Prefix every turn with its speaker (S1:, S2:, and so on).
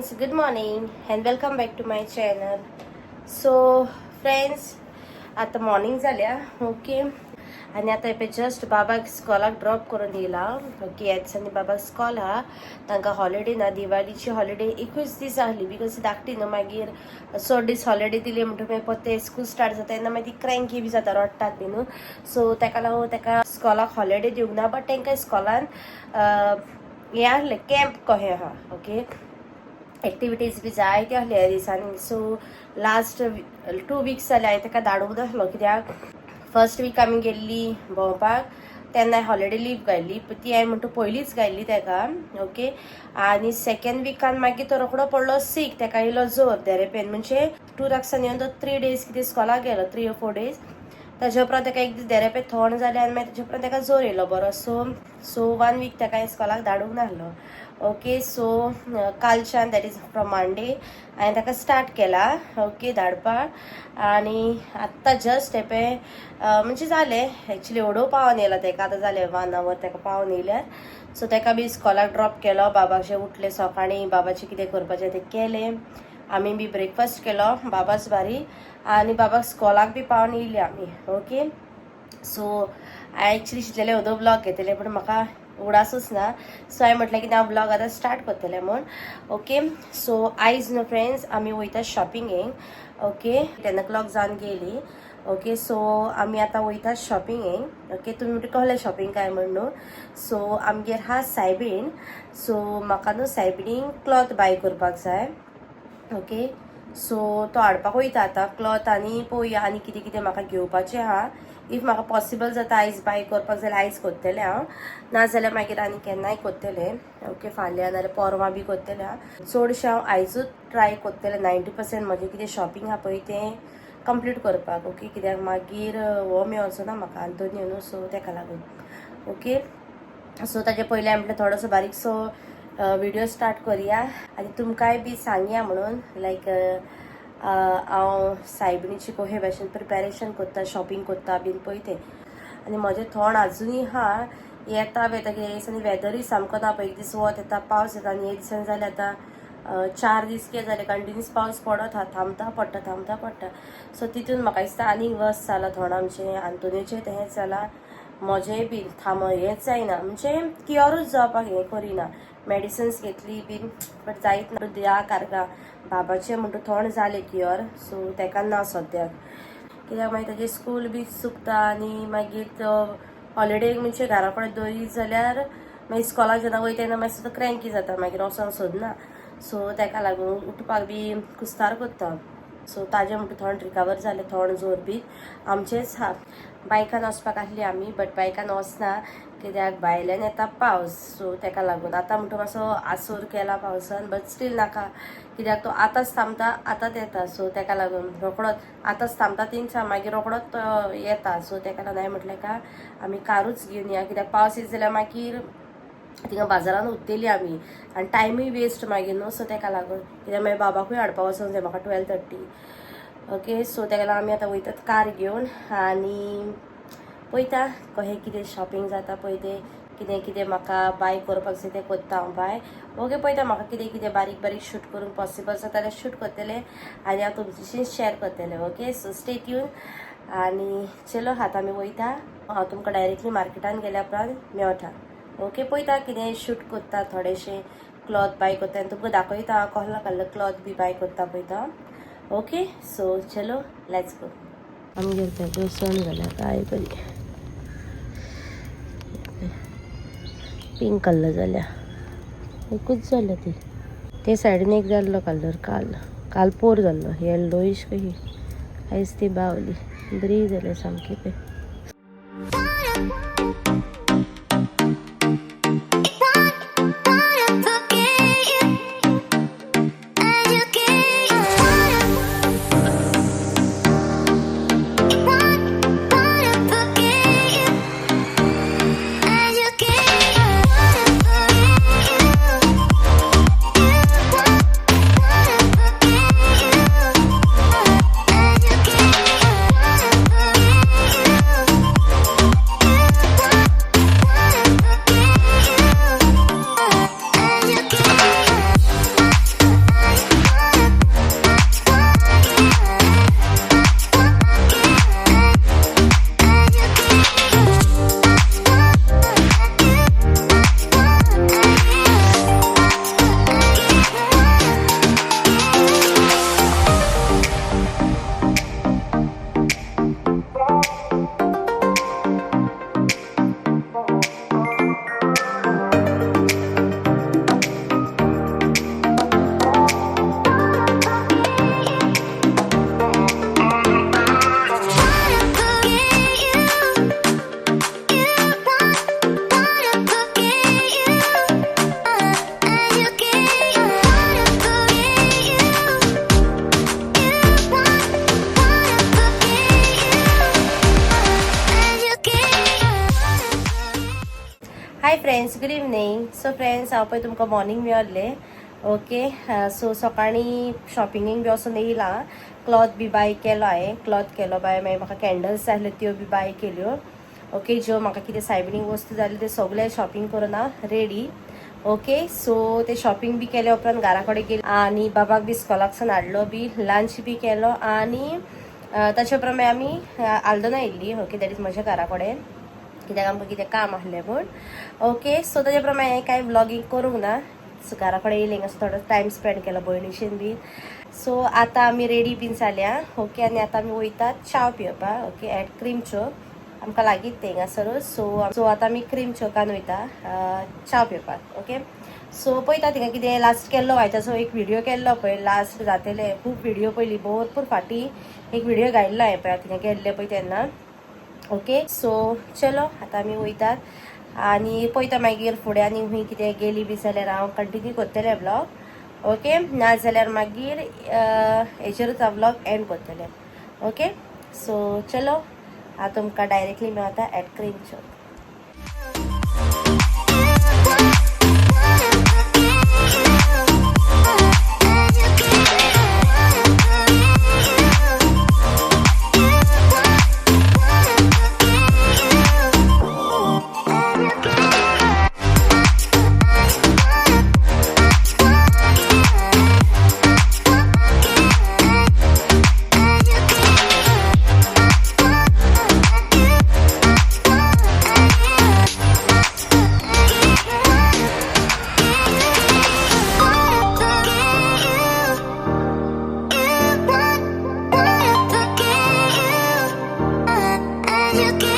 S1: Friends, good morning and welcome back to my channel. So friends, आतां morning जाल्या. Okay, आनी आतां पळय जस्ट बाबाक स्कॉलाक ड्रॉप करून येयला. ओके, ह्या दिसांनी बाबाक स्कॉल आहा, तांकां हॉलिडे ना. दिवाळीची हॉलिडे एकूच दीस आहली because धाकटी न्हू, मागीर चड दीस हॉलिडे दिली म्हणटकीर मागीर परते स्कूल स्टार्ट जाता तेन्ना मागीर ती क्रँकी बी जाता, रडटात बी न्हू. सो ताका लागून ताका स्कॉलाक हॉलिडे दिवंक ना, बट तांकां स्कॉलान हें आहलें, कॅम्प कहें आहा. ओके, एक्टिविटीज बी जायते आहले ह्या दिसांनी. सो लास्ट 2 वीक्स जाले हांवें ताका धाडूंक नासलो, कित्याक फर्स्ट वीक आमी गेल्ली भोंवपाक तेन्ना हॉलिडे लीव घायल्ली, ती हांवें म्हणटा पयलींच घायल्ली ताका. ओके, आनी सेकेंड विकान मागीर तो रोकडो पडलो सीक, ताका येयलो जोर देरेपेन, म्हणजे 2 लाखांनी येवन तो 3 डेज कितें स्कॉलाक गेलो, 3 or 4 days. ताच्या उपरांत ताका एक दीस देरेपे थंड जालें आनी मागीर ताच्या उपरांत ताका जोर येयलो बरो. सो सो 1 वीक ताका हांवें स्कॉलाक धाडूंक नासलो. ओके, सो कालच्यान, that is from Monday, हांवें ताका स्टार्ट केला ओके धाडपाक. आनी आत्तां जस्ट हें पळय म्हणजे जालें एक्चुली एवडो पावन येयला ताका, आतां जालें 1 our ताका पावन येयल्यार. सो ताका बी स्कॉलाक ड्रॉप केलो, बाबाचे उठले सकाळीं, बाबाचें कितें करपाचें तें केलें, आमी बी ब्रेकफास्ट केलो बाबाच बारी, आनी बाबाक स्कॉलाक बी पावन येयली आमी. ओके, सो हांवें एक्चुली चिंतलेलें ओदो ब्लॉग घेतलें, पूण म्हाका उडासूच ना. सो हांवें म्हटलें की हांव ब्लॉग आतां स्टार्ट करतलें म्हूण. ओके, सो आयज न्हू फ्रेंड्स आमी वयता शॉपिंगेक. ओके, 10 o'clock जावन गेली. ओके, सो आमी आतां वयता शॉपिंगेक. ओके, तुमी म्हणटा कहलें शॉपिंग काय म्हण न्हू. सो आमगेर आहा सायबीण, सो म्हाका न्हू सायबिणीक क्लॉथ बाय करपाक जाय. ओके, सो तो हाडपाक वयता आतां क्लॉथ, आनी पळोवया आनी कितें कितें म्हाका घेवपाचें आहा. If म्हाका पॉसिबल जाता आयज बाय करपाक जाल्यार आयज करतलें हांव, नाजाल्यार मागीर आनी केन्नाय करतलें. ओके, फाल्यां नाजाल्यार परवां बी करतलें हांव. चडशें हांव आयजूच ट्राय करतलें 90% म्हजें कितें शॉपिंग आहा पळय तें कंप्लीट करपाक. ओके, कित्याक मागीर हो मेळचो ना म्हाका आंतोनियो न्हू, सो ताका लागून. ओके, सो ताजे पयलीं हांवें म्हटलें थोडोसो बारीकसो व्हिडिओ स्टार्ट करुया आनी तुमकांय बी सांगया म्हणून लायक हांव सायबिणीची कशे भाशेन प्रिपेरेशन करता, शॉपिंग करता बीन पळय तें. आनी म्हजें थोंड आजुनूय आहा, येता वयता, कित्याक दिसांनी वेदरूय सामको ना पळय, एक दीस वत येता, पावस येता, आनी हे दिसांनी जालें आतां 4 दीस कितें जालें कंटिन्यूस पावस पडत आहा, थांबता पडटा, थांबता पडटा. सो तितून म्हाका दिसता आनीक वर्स जालां थोंड आमचें, आंतोनियोचें तेंच जालां, म्हजेंय बी थांब हेंच जायना, म्हणजे क्युअरूच जावपाक हें करिना, मेडिसिन्स घेतली बी बट जायत ना. ह्या कारका बाबाचें म्हणटा थोंड जालें क्युअर, सो ताका ना सद्याक, कित्याक मागीर ताजें स्कूल बी चुकता आनी मागीर तो हॉलिडेक म्हणजे घरा कडेन दवरीत जाल्यार मागीर स्कॉलाक जेन्ना वयता तेन्ना मातसो तो क्रँकी जाता, मागीर वचोंक सोदना. सो ताका लागून उठपाक बी कुस्तार करता. सो ताजें म्हणटा थोंड रिकवर जालें, थोंड जोर बी आमचेंच आहा. बायकान वचपाक आहली आमी, बट बायकान वचना कित्याक भायल्यान येता पावस, सो ताका लागून आतां म्हणटा मातसो आसोर केला पावसान, बट स्टील नाका, कित्याक तो आतांच थांबता आतांच येता. सो ताका लागून रोकडोच आतांच थांबता 3 मागीर रोकडोच तो येता. सो ताका लागून हांवें म्हटलें का आमी कारूच घेवन या, कित्याक पावस येत जाल्यार मागीर थिंगा बाजारान उरतली आमी आनी टायमूय वेस्ट मागीर न्हू. सो ताका लागून कित्याक मागीर बाबाकूय हाडपाक वचोंक जाय म्हाका 12:30. ओके, सो ताका लागून आमी आतां वयतात कार घेवन आनी पळयता कशें कितें शॉपिंग जाता, पळय तें कितें कितें म्हाका बाय करपाक जाय तें करता हांव बाय. ओके, पळयता म्हाका कितें कितें बारीक बारीक शूट करूंक पॉसिबल जाता जाल्यार शूट करतलें आनी हांव तुमच्याशी शेअर करतलें. ओके, सो स्टे ट्यून आनी चलो आतां आमी वयता. हांव तुमकां डायरेक्टली मार्केटान गेल्या उपरांत मेळटा. ओके, पळयता कितें शूट करता, थोडेशें क्लॉथ बाय करता आनी तुमकां दाखयता हांव कसलो कसलो क्लॉथ बी बाय करता पळयता. ओके, सो चलो let's go. आमगेर तें सण जाल्यार काय बरी पिंक कलर जाल्या, एकूच जाल्या ती. ते सायडीन एक जाल्लो कलर, काल काल पोर जाल्लो येल्लोइश कशी, आयज ती बावली बरी जाल्या सामकी पळय. Friends, good evening. So friends, हांव पळय तुमकां मॉर्निंग मेळिल्लें. ओके, सो सकाळीं शॉपिंगेक बी वचून येयलां. क्लॉथ बी बाय केलो हांवें, क्लॉथ केलो बाय. मागीर म्हाका कॅन्डल्स जाय आसल्यो, त्यो बी बाय केल्यो. ओके, ज्यो म्हाका कितें सायबिणीक वस्तू जाल्यो त्यो सगळे शॉपिंग करून हांव रेडी. ओके, सो ते शॉपिंग बी केल्या उपरांत घरा कडेन गेली आनी बाबाक बी स्कॉलाकसून हाडलो बी, लंच बी केलो आनी ताचे उपरांत मागीर आमी आल्दोना येयल्ली. ओके, that is म्हज्या घरा कडेन, कित्याक आमकां कितें काम आसलें म्हूण. ओके, सो ताजे प्रमाणे हांवें कांय व्लॉगींग करूंक ना. सो घरा कडेन येयलें, असो थोडो टायम स्पेंड केलो भयणीशीन बी. सो आतां आमी रेडी बीन जाल्या. ओके, आनी आतां आमी वयतात च्याव पिवपाक. ओके, एट क्रीम चौक, आमकां लागींच तें हिंगासरूच. सो सो आतां आमी क्रीम चौकान वयता च्याव पिवपाक. ओके, सो पळयता थिंगा कितें लास्ट केल्लो हांवें, ताचो एक व्हिडियो केल्लो पळय लास्ट जातले. खूब व्हिडियो पयली, भरपूर फाटीं एक व्हिडियो घायल्लो हांवें पळय थिंगा गेल्ले पळय तेन्ना. ओके, सो चलो, आतां आमी वयतात आनी पळयता मागीर फुडें आनी खंय कितें गेली बी जाल्यार हांव कंटिन्यू करतलें ब्लॉग. ओके, ना जाल्यार मागीर हेजेरूच हांव ब्लॉग एंड करतलें. ओके, सो चलो, हांव तुमकां डायरेक्टली मेळता एट क्रीम चौक.
S2: You.